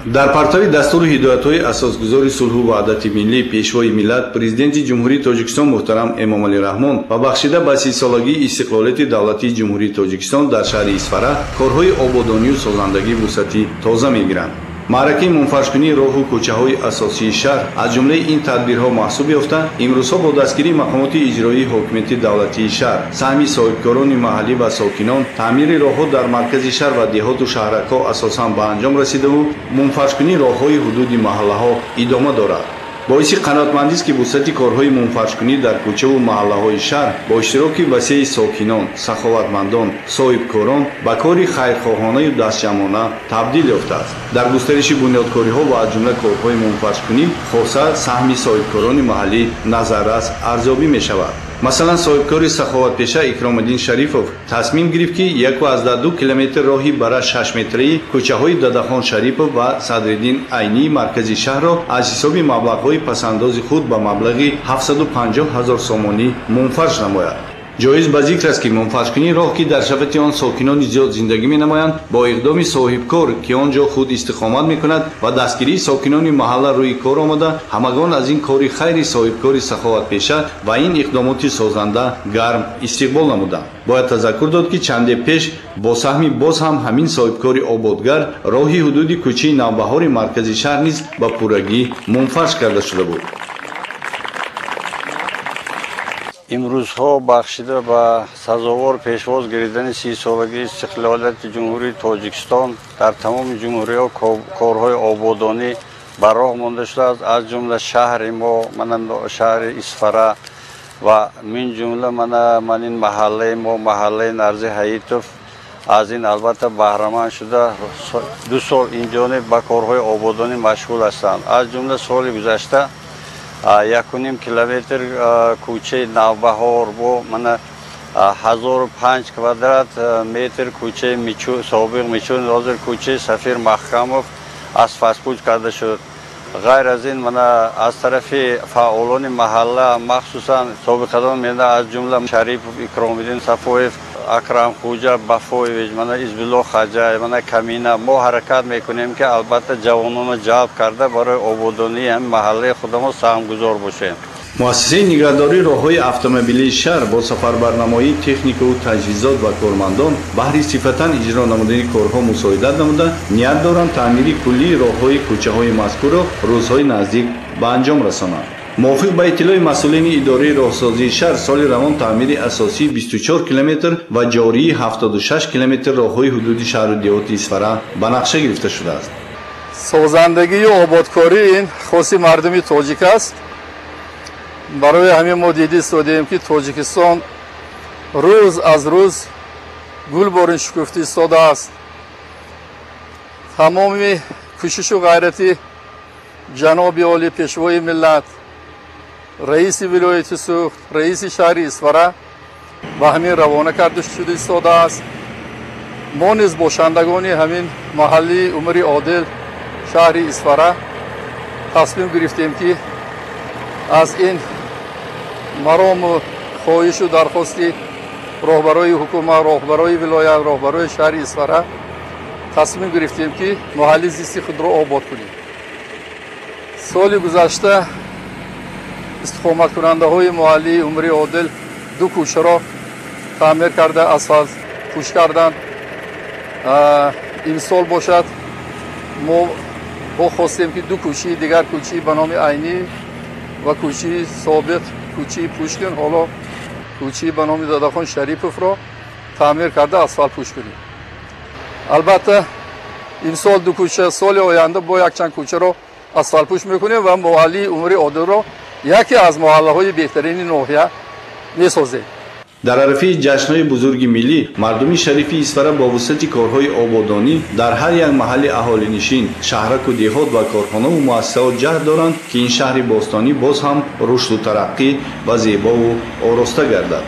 Дар партави дастуру ҳидоятҳои асосгузори сулҳу ваҳдати миллӣ, пешвои миллат, президенти Ҷумҳурии Тоҷикистон муҳтарам Эмомалӣ Раҳмон ва бахшида ба 30-солагии истиқлолияти давлатии Ҷумҳурии Тоҷикистон дар шаҳри Исфара корҳои ободонию созандагӣ вусъати тоза мегиранд. Маъракаи мунфаршкунии роҳу кӯчаҳои асосии шаҳр аз ҷумлаи ин тадбирҳо маҳсуб ёфта, имрӯзҳо бо дастгирии мақомоти иҷроии ҳокимияти давлатии шаҳр, саҳми соҳибкорони маҳаллӣ ва сокинон, таъмири роҳҳо дар маркази шаҳр ва деҳоту шаҳракҳо асосан ба анҷом расидаву мунфаршкунии роҳҳои ҳудуди маҳаллаҳо идома дорад. Боиси қаноатмандист, ки вусъати корҳои мунфаршкунӣ дар кӯчаву маҳаллаҳои шаҳр бо иштироки васеи сокинон, саховатмандон, соҳибкорон ба кори хайрхоҳонаю дастҷамъона табдил ёфтааст. Дар густариши бунёдкориҳо ва аз ҷумла корҳои мунфаршкунӣ хоса саҳми соҳибкорони маҳаллӣ назаррас арзёбӣ мешавад. Масалан, соҳибкори саховатпеша Икромиддин Шарифов тасмим гирифт, ки 1,2 километр роҳи бара 6 метраи кӯчаҳои Дадахон Шарипов ва Садриддин Айнии маркази шаҳрро аз ҳисоби маблағҳои пасандози худ ба маблағи 750 ҳазор сомонӣ мунфарш намояд. Ҷоиз ба зикр аст, ки мунфаршкунии роҳ, ки дар шафати он сокинони зиёд зиндагӣ менамоянд, бо иқдоми соҳибкор, ки он ҷо худ истиқомат мекунад, ва дастгирии сокинони маҳалла рӯи кор омада, ҳамагон аз ин кори хайри соҳибкори саховатпеша ва ин иқдомоти созанда гарм истиқбол намуданд. Бояд тазаккур дод, ки чанде пеш бо саҳми боз ҳам ҳамин соҳибкори ободгар роҳи ҳудуди кӯчаи Навбаҳори маркази шаҳр низ ба пуррагӣ мунфарш карда шуда буд. Имрӯзҳо бахшида ба сазовор пешвоз гиридани 30-солагии истиқлолияти Ҷумҳурии Тоҷикистон дар тамоми ҷумҳуриҳо корҳои ободонӣ ба роҳ монда шудааст. Аз ҷумла шаҳри мо, мана шаҳри Исфара ва мин ҷумла мана ман ин маҳаллаи мо, маҳаллаи Нарзи Ҳаитов, аз ин албатта баҳраманд шуда, 2 сол инҷониб ба корҳои ободонӣ машғул ҳастанд. Аз ҷумла соли гузашта 1,5 километр кӯчаи Навбаҳор бо мана 1005 квадрат метр кӯчаи собиқ Мичун, ҳозир кӯчаи Сафир Маҳкамов, асфалтпӯш карда шуд. Ғайр аз ин, мана аз тарафи фаъолони маҳалла, махсусан собиқадон мена, аз ҷумла Шарипов Икромиддин Сафоев, Акрамхуҷа Бафоевич, мана Избило Хаҷаев, мана Камина, мо ҳаракат мекунем, ки албатта ҷавононро ҷалб карда, барои ободонии ҳамин маҳаллаи худамо саҳмгузор бошем. Муассисаи нигаҳдории роҳҳои автомобилии шаҳр бо сафарбарнамоии техникаву таҷҳизот ва кормандон баҳри сифатан иҷро намудани корҳо мусоидат намуда, ният доранд таъмири куллии роҳҳои кӯчаҳои мазкурро рӯзҳои наздик ба анҷом расонанд. Мувофиқ ба иттилои масъулини идораи роҳсозии шаҳр, соли равон таъмири асосии 24 километр ва ҷории 76 километр роҳҳои ҳудуди шаҳру деҳоти Исфара ба нақша гирифта шудааст. Созандагию ободкорӣ ин хоси мардуми тоҷик аст. Барои ҳамин мо дида истодаем, ки Тоҷикистон рӯз аз рӯз гулборин шукуфта истодааст. Тамоми кӯшишу ғайрати ҷаноби олӣ, пешвои миллат, раиси вилояти Суғд, раиси шаҳри Исфара ба ҳамин равона карда шуда истодааст. Мо низ бошандагони ҳамин маҳаллии Умари Одил, шаҳри Исфара, тасмим гирифтем, ки аз ин марому хоҳишу дархости роҳбарои ҳукумат, роҳбарои вилоят, роҳбарои шаҳри Исфара тасмим гирифтем, ки маҳалли зисти худро обод кунем. Соли гузашта истиқоматкунандаҳои маҳаллии Умари Одил ду кӯчаро таъмир карда, асфалт пӯш карданд. Имсол бошад, мо бо хостем, ки ду кӯчаи дигар, кӯчаи ба номи Айнӣ ва кӯчаи собиқ кӯчаи Пушкин, ҳоло кӯчаи ба номи Дадахон Шариповро таъмир карда, асфалт пӯш кунем. Албатта, имсол ду кӯча, соли оянда бо якчанд кӯчаро асфалтпӯш мекунем ва маҳаллии Умари Одилро яке аз маҳаллаҳои беҳтарини ноҳия месозем. Дар арафаи ҷашнҳои бузурги миллӣ мардуми шарифи Исфара бо вусъати корҳои ободонӣ дар ҳар як маҳалли аҳолинишин, шаҳраку деҳот ва корхонаву муассисаҳо ҷаҳд доранд, ки ин шаҳри бостонӣ боз ҳам рушду тараққӣ ва зебову ороста гардад.